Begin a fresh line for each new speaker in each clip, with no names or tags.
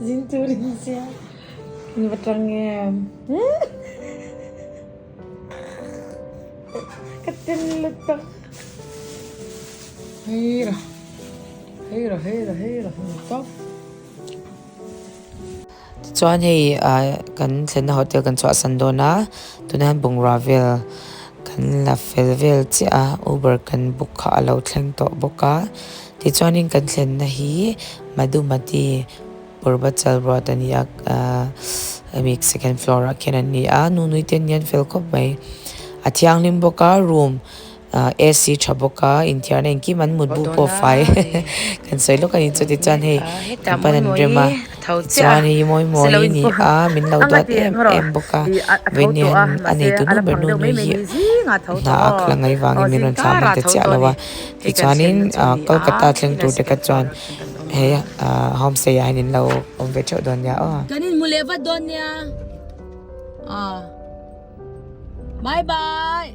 Zin turin sia in va tang em ka ten lutuk heira heira heira heira tawp.
Tichuan hei ah kan thlenna hotel kan chhuahsan dawn a tunah hian bungrua vel kan la fel vel chiah a uber kan book kha a lo thleng tawh bawk a tichuanin kan thlenna hi Madhumati Purvachal road a ni a ah hemi second floor ah khian an ni a nunui te an ni an fel khawp mai a thianghlim bawk a room ah ac tha bawk a inthiarna engkim an mutbu pawh fai kan sawi lawk a ni chuti chuan hei an pan an rem a tichuan hei mawi mawi a ni a min lo duat em em bawk a vawiin hian a neitu nu ber nu nui hi hna a kal angai vangin min rawn thlah hman ta chiah lo a tichuanin ah Kolkata thleng tur te kha chuan hei ah homestay ah hian in lo awm ve theuh dawn nia aw.
Kan inhmu leh vat dawn nia aw. Bye bye.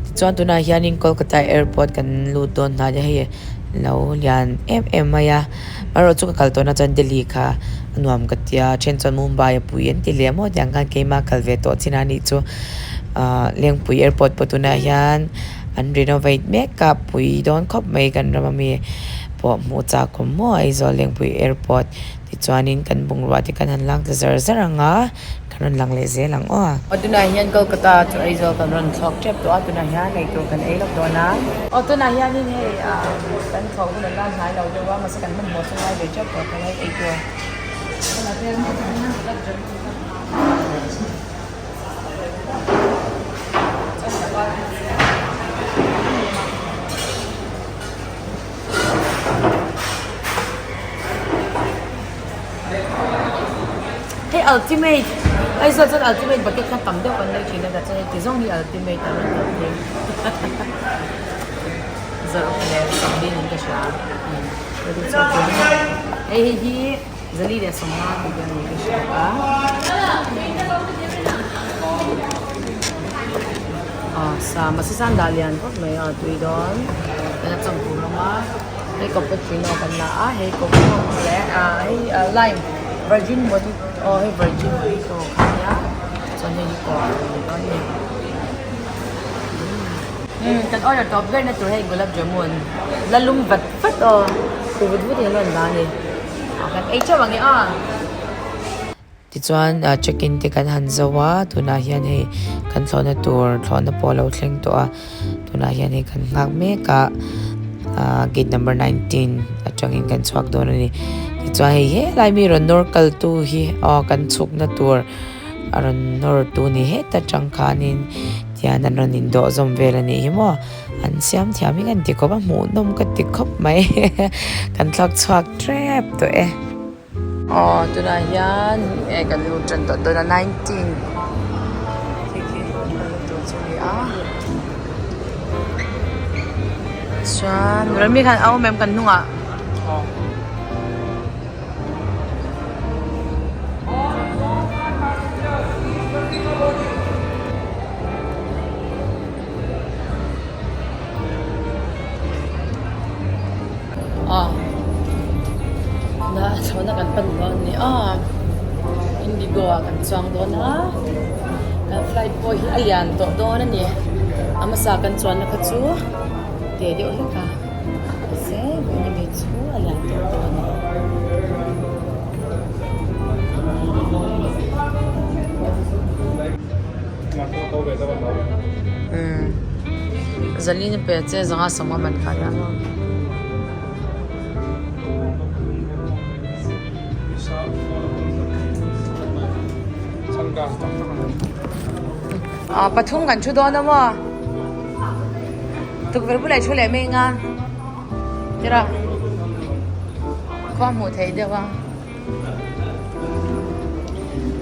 Tichuan tunah hianin Kolkata airport kan lut dawn hna nia hei lo lian em em mai a amaherawh chu ka kal tawhna chuan Delhi kha a nuam ka tia then chuan Mumbai a pui an ti leh maw tiang khan keimah kal ve tawh chin a nih chu ah Lengpui airport pawh tunah hian an renovate mek a pui dawn khawp mai kan ram ami pawh hmuh chak awm maw Aizawl Lengpui airport. Tichuanin kan bungrua te kan han lang ta zar zar ang a, kan rawn lang leh zel ang aw.
Aw tunah hian Kolkata chu Aizawl kan rawn thlawk tep tawh a, tunah hian eitur kan ei lawk dawn a. Aw tunah hianin hei ah kan thlawh hun a la hnai lo deuh a, mahse kan hmanhmawh chu ngai ve tep tawh thei a eitur. Hei ultimate Aizawl chuan ultimate bucket kha tam deuh kan nei thin a chuan hei ti zawng hi ultimate an rawn dah thei zarh leh sawmli niin ka hria hei hei hi zali leh sawmnga tih vel niin ka hria a aw sa mahse san dah lian khawp mai a tui dawn kan la chawm tur rawng a hei cappuccino kan la a hei coke leh ah hei ah lime virgin mojito aw hei virgin mojito kha a nia chuan hei hi coke a ni dawn a ni umm kan order tawp ber na tur hei gulab jamun la lum vat vat aw khu vut vut in an rawn dah a ni kan ei theuh ang e aw.
Tichuan check in te kan han zo a, tunah hian hei kan thlawhna tur thlawhna pawh a lo thleng tawh a, tunah hian hei kan nghak mek a, ah gate number 19 atangin kan chhuak dawn a ni. Tichuan hei helai mi rawn nawr kal tu hi aw kan chhukna tur a rawn nawr tu ni heta tang khanin tian an rawn indawh zawm vel a nih hi maw, an siam thiam hi kan ti khawp a, hmuhnawm ka ti khawp mai kan thlak chhuak tep tawh e.
Aw tunah hian eh kan lut tan tawh dawn a 19 khi khi kan lut tur chu a ni a chuan rami khan a awm em kan hnungah Aw na chhawna kan pan dawn a ni a indigo ah kan chuang dawn a kan flight pawh hi a lian tawh dawn a ni a hmasa kan chuanna kha chu te deuh hlek a mahse vawiin ami chu a lian tawh dawn a ni. Zalin pe che zanga sawma man kha hian aw. Ah pathum kan thu dawn a maw tukverh bulah i thu leh mai anga tira khua hmuh theih deuh a.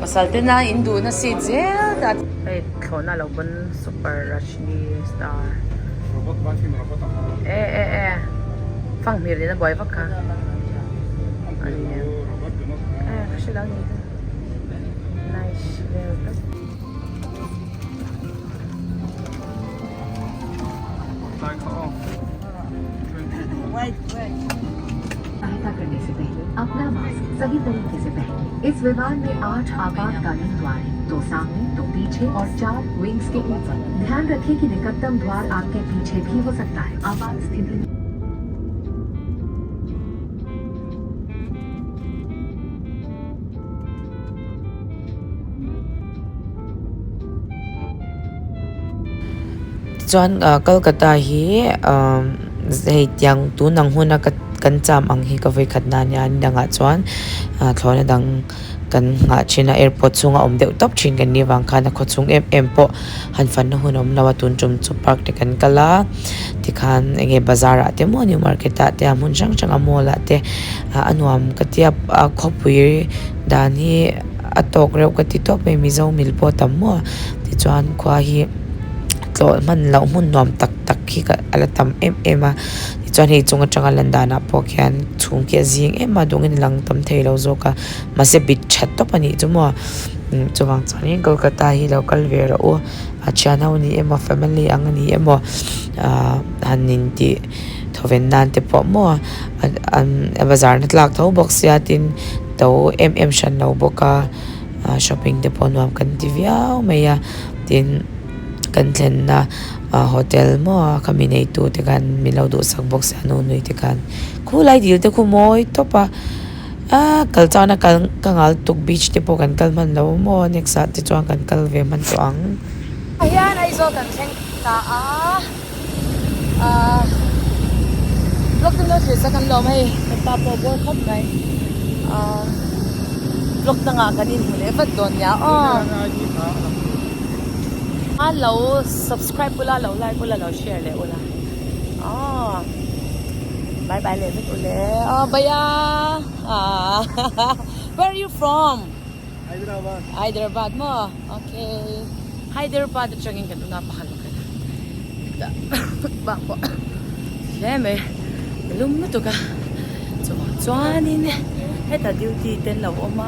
Pasal te na in duhna seat zel ta. Hei thlawhna lo pawn super Rajni star. E e e fanghmir nen a buai vak kha. E ka hre lo ni chu. Nice vel tak.
Tichuan Kolkata hi hei tiang tun ang huna kan cham ang hi ka vawikhat na ania ni dangah chuan thlawhna dang kan nghah thin a airport chhunga awm deuh tawp thin kan nih avang khan a khaw chhung em em pawh han fanna hun a awm lo a tun tum chu park te kan kal a tikhan eng nge bazar ah te maw new market ah te a hmun hrang hrang a mall ah te a nuam ka tia a khawpui dan hi a tawk reuh ka ti tawp mai mizo mil pawh a tam maw tichuan khua hi tlawh hman loh hmun nuam tak tak hi ka a la tam em em a tichuan hei chung atanga lan danah pawh khian chhung khi a zing em a dawngin a lang tam thei lo zawk a mahse bit that tawp a nih chu maw chuvang chuanin Kolkata hi lo kal ve rawh u a thian ho a ni emaw family ang a ni emaw ah han intih thawven nan te pawh maw a bazar na tlak tho bawk sia tin to em em hran lo bawk a ah shopping te pawh nuam kan ti viau mai a tin kan thlenna ah hotel maw khami neitu te khan min lo duhsak bawk sia nu nui te khan khulai dil te khu mawi tawp a. Aaa kal chuan a kal ka ngal tuk beach te pawh kan kal hman lo maw next ah te chuan kan kal ve hman tawh ang.
Ah hian Aizawl kan thleng ta a aaa vlog te lo thlir sak an lawm hei kan pa pawh a bawr khawp mai aaa vlog dangah kan inhmu leh vat dawn nia aw a lo subscribe ula lo like ula lo share leh ula aw. Bye bye leh vek ule. Oh, baya. Ah. Where are you from?
Hyderabad.
Hyderabad mo. Okay. Hyderabad atangin kan una pakhat kan. Ba po. Hle mai. Lum lutuk a. Chuan chuanin heta duty ten lo awm a.